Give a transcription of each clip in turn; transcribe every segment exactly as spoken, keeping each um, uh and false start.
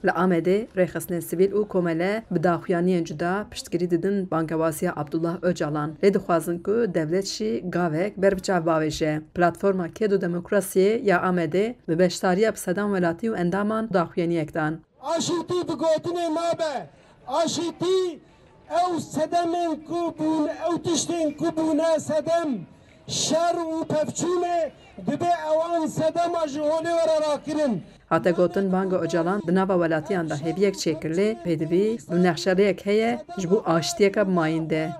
Li Amedê rêxistinên sivîl û komele bi daxuyaniyên cuda piştgirî didin bangewaziya Abdullah Ocalan. Lê dixwazin ku dewlet jî gavek ber bi çav bavêje. Platforma Ked û Demokrasiyê ya Amedê bi beşdariya bi sedan welatî û endaman daxuyaniyek dan. Aşîtî bi gotinê nabe. Aşîtî ew sedemên ku bûn, ew tiştên ku bûne sedem, şer û pevçûn e, dibe ewan sedema ji holê were rakirin. Hate gotin, banga Ocalan di nava welatiyan de hêviyek çêkir, lê pêdivî nûnexşeriyek heye ji bo aştiyeke bi mayînde.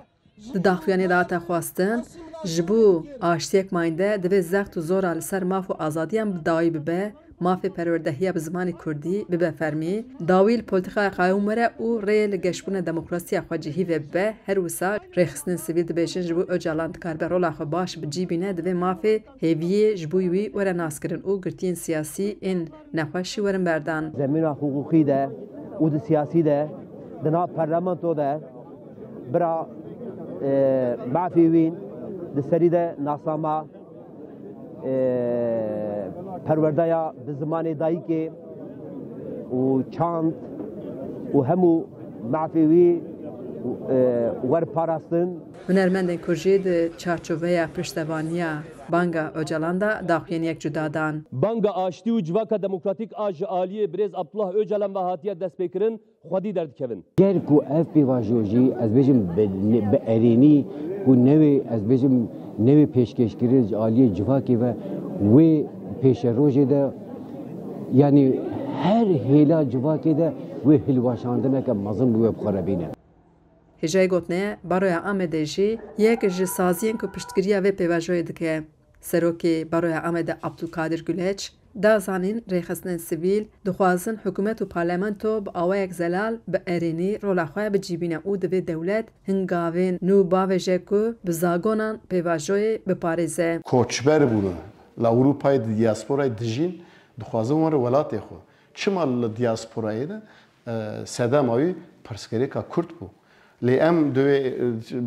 Di daxuyaniyê de hate xwestin, ji bo aştiyek mayînde divê zext û zora li ser maf û azadiyan bi dawî bibe, mafê perwerdehiya bi zimanê kurdî bibe fermî, dawî li polîtîkaya qayûm were û rê li geşbûna demokrasiya xwe cihî ve bibe, her wisa rêxistinên sivîl dibêjin, ji bo Ocalan dikaribe rola xwe baş bi cî bîne, divê mafê hêviyê ji bo wî were naskirin û girtiyên siyasî ên nexweş jî werin berdan. Zemîna hiqûqî de û di siyasî de, di nav parlamento de bira, e, mafê wî di serî de nasnama, e, perwerdeya bi zimanê dayikê û çand û hemû mafê wî, e, wer parastin. Hunermendên kurd jî di çarçoveya piştevaniya banga Ocalan de daxuyaniyek cuda dan. Banga aştî û civaka demokratîk a ji aliyê birêz Abdullah Ocalan ve hatiye destpêkirin, xwedî derdikevin. Ger ku ev pêvajo jî, ez bêjim, bi, bi erênî ku newê, ez bêjim, newê pêşkêşkirin ji aliyê civakê ve, wê pêşerojê de, yanî her hêla civakê de wê hilweşandineke mezin bi wê bi xwe re bîne. Hêjayî gotinê, Baroya Amedê jî yek ji saziyên ku piştgiriya vê pêvajoyê dike. Serokê Baroya Amedê Abdulkadir Guleç da zanîn, rêxistinên sivîl dixwazin hikûmet û parlamento bi awayek zelal bi erênî rola xwe bicîbîne û divê dewlet hingavên nû bavêje ku bi zagonan pêvajoyê biparêze. Koçber bûne. Li Ewropayê di diasporayê dijîn, dixwazin were welatê xwe. Çima li diasporayê de, e, sedema wî pirsgirêka Kurd bû? Lê em divê, e,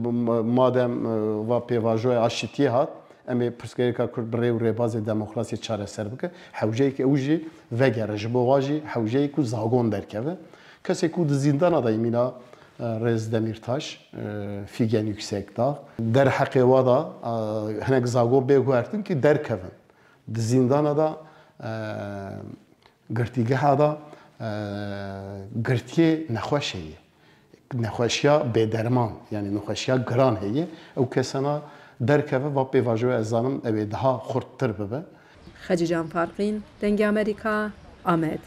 madem, e, va pêvajoya aşitiyê hat, em ê pirsgirêka Kurd bi rê û rêbazê demokrasiyê çareser bike, hewceyê ku ew jî vegere, ji bo wa jî hewceyê ku zagon derkeve. Kesê ku di zîndana de yê mîna, e, Rêz Demîrtaş, e, Fîgen Yüksekdağ, derheqê wa da, e, hinek zagon bê guhertin ku derkevin. Di zîndana da, e, girtîgeha da, e, girtiyê nexweş heye. Nexweşiya bêderman, yanî nexweşiya giran heye. Ew kesana derkeve, va pêvajoya ez zanim ew ê daha xurttir bibe. Xecîcan Farqîn, Dengê Amerîka, Amed.